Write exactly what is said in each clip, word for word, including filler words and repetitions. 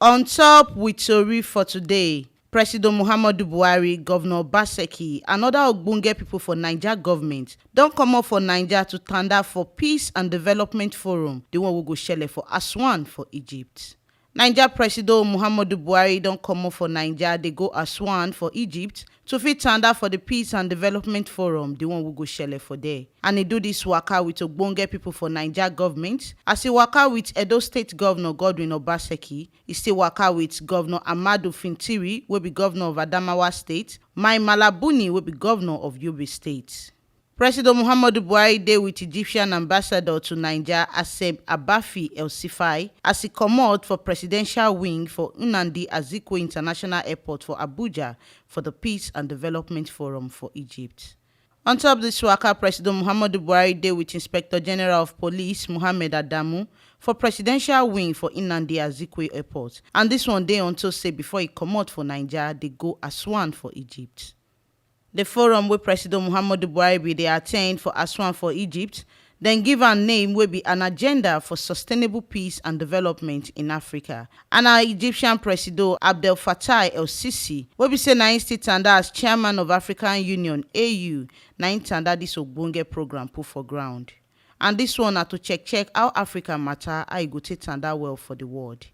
On top with tori for today, President Muhammadu Buhari, Governor Obaseki, and other ogbonge people for Naija government don comot for Naija to tanda for Peace and Development Forum, the one wey go shele for Aswan for Egypt. Naija President Muhammadu Buhari don comot for Naija dey go Aswan for Egypt to fit tanda for the Peace and Development Forum, the one wey go shele for there. And e do this waka with ogbonge people for Naija government, as e waka with Edo State Governor Godwin Obaseki, e still waka with Governor Ahmadu Fintiri, wey be governor of Adamawa State, Mai Malabuni, wey be governor of Yobe State. President Muhammadu Buhari dey with Egyptian ambassador to Naija, Asem Abafi El Sifai, as e comot for presidential wing for Nnamdi Azikiwe International Airport for Abuja for the Peace and Development Forum for Egypt. On top this waka, President Muhammadu Buhari dey with Inspector General of Police Mohammed Adamu for presidential wing for Nnamdi Azikiwe Airport, and this one dey unto say before e comot for Naija, dey go Aswan for Egypt. The forum wey President Muhammadu Buhari bin dey attend for Aswan for Egypt, dem give am name wey be An Agenda for Sustainable Peace and Development in Africa. And na Egyptian Presido Abdel Fattah El Sisi, wey be say na im still tanda as chairman of African Union, A U, na im tanda this ogbonge program put for ground. And this one na to check check how Africa matter, how e go take tanda well for the world.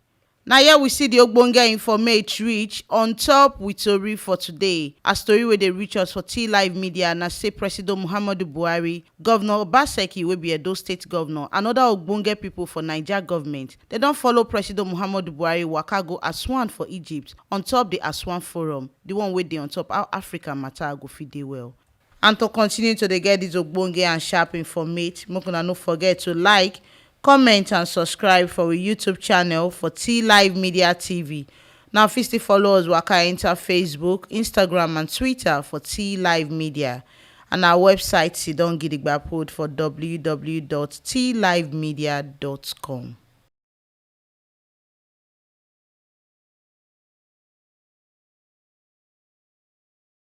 Na here we see the ogbonge informate reach on top with tori for today. As tori wey dey reach us for T Live Media na say President Muhammadu Buhari, Governor Obaseki, wey be Edo State Governor, and other ogbonge people for Naija government, they don follow President Muhammadu Buhari waka go Aswan for Egypt on top the Aswan Forum, the one wey dey on top how Africa matter go fit dey well. And to continue to dey get this ogbonge and sharp informate, make una no forget to like, comment and subscribe for we YouTube channel for T Live Media T V. Now fit still follow us waka enter Facebook, Instagram and Twitter for T Live Media. And our website sidon gidigba put for www.tlivemedia.com.